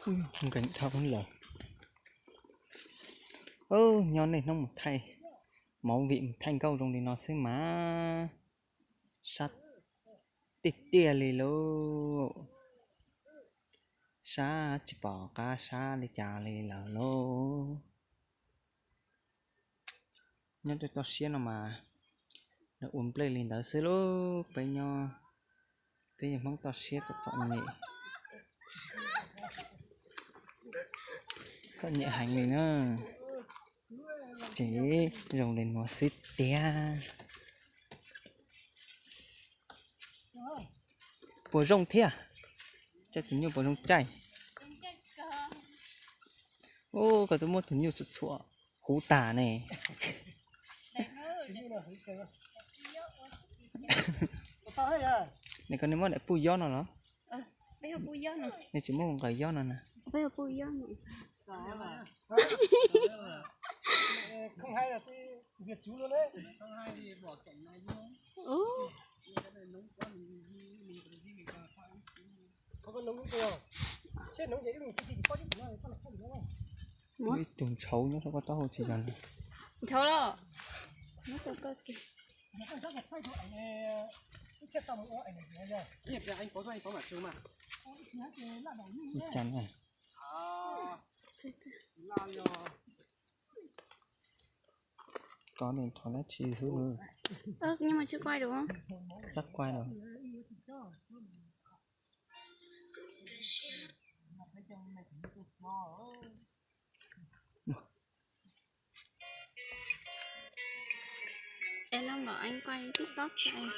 Nkees dhau lawm. Nyob niaj hnub mus thaij, movie mus thaij nkauj zoo li no xwb mas sab tiag tiag li lauj. Sab tsis pom qab sab li cas li lawm lauj. Nyob rau toj siab no mas nws ua nplej li ntawd xwb lauj. Peb nyob, peb yog Hmoob toj siab txom txom nyem, txom nyem heev li na. Ces zoo li no xwb tiag. Puas zoo thiab? Caij tus nyuj puas zoo caij? Ub, koj twb muab tus nyuj txhuam txhuam huv tas ne. Nws koj, nej muab daim puj yob no los? Nej tsis muab nqaws yob no na. Ib tug ntshauv nyob rau koj taub hau tsis yog. Ntshauv los. Ib cas na. Có điện thoại nói chi hứa. Ơ, nhưng mà chưa quay được không? Sắp quay rồi. Em đang bảo anh quay TikTok cho em.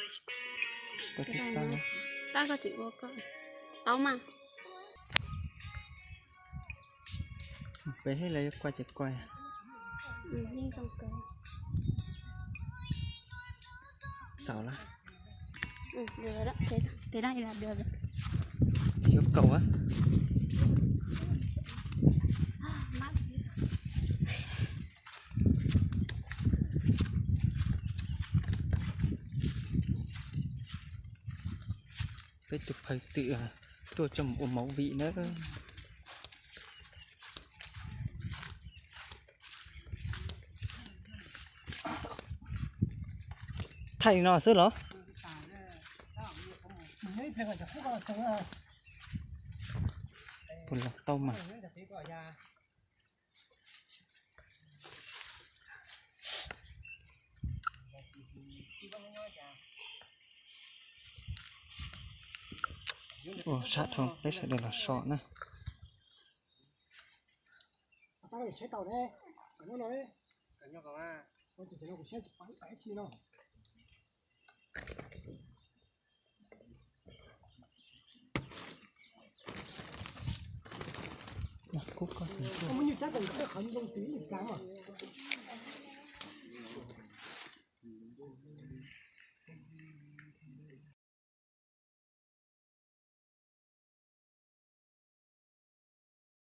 Quay TikTok á? Tao có chịu ua con. Tao mà. Peb hais lawv yuav quay ces quay. Xaus lawm. Tsis yuav kaus a. Peb tus phawj twm tuaj coj mus ua movie na. Thaij li no xwb los? Puas los tau mas. Ua sab dhau, peb sawv daws los so na. Kub koj tus tuaj.